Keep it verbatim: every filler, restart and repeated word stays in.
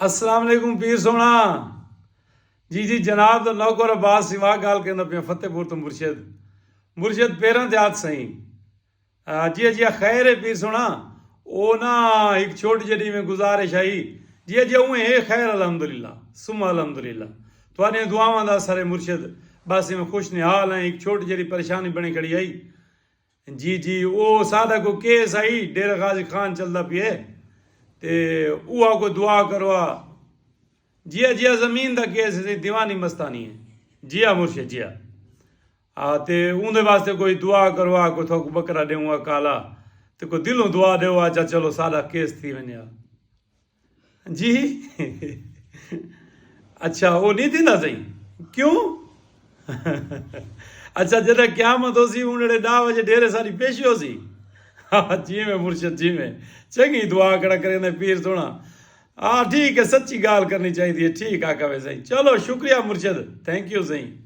السلام علیکم پیر سونا۔ جی جی، جناب دا نوکر عباس سیوا گال کہندا پیا، فتح پور تو مرشد۔ مرشد پیراں تے ہاتھ سائیں۔ آ، جی جی، خیر ہے پیر سونا۔ او نا، ایک چھوٹی جڑی میں گزارش آئی۔ جی جی، اوں ہے خیر، الحمدللہ ثم الحمدللہ۔ تھوڑی دعاواں دا اثر ہے مرشد۔ بس میں خوش نحال ہیں، ایک چھوٹی جڑی پریشانی بنی کھڑی آئی۔ جی جی، او ساڈا کوئی کیس آئی، ڈیرہ غازی خان چلدا پیے، تے اوہا کوئی دعا کروا۔ جیا جیا، زمین دا کیس ہے، دیوانی مستانی ہے۔ جیا مرشد جیا۔ آ، تے اوندے واسطے کوئی دعا کروا، کوئی تھوک بکرا ڈیواں کالا، تے کوئی دلوں دعا ڈیوا، اچھا چلو ساڈا کیس تھی ونجا۔ جی۔ اچھا، او نہیں تھیندا سائیں؟ کیوں؟ اچھا، جدہ قیامت ہو سی، اونڑے ڈاہ وجے ڈیرے ساری پیشی ہو سی۔ جی میں مرشد، جی میں۔ چنگی دعا کڑا کریں دے پیر سونا۔ آ، ٹھیک ہے، سچی گال کرنی چاہیے۔ ٹھیک آکھا وے سائیں۔ چلو، شکریہ مرشد، تھینک یو سائیں۔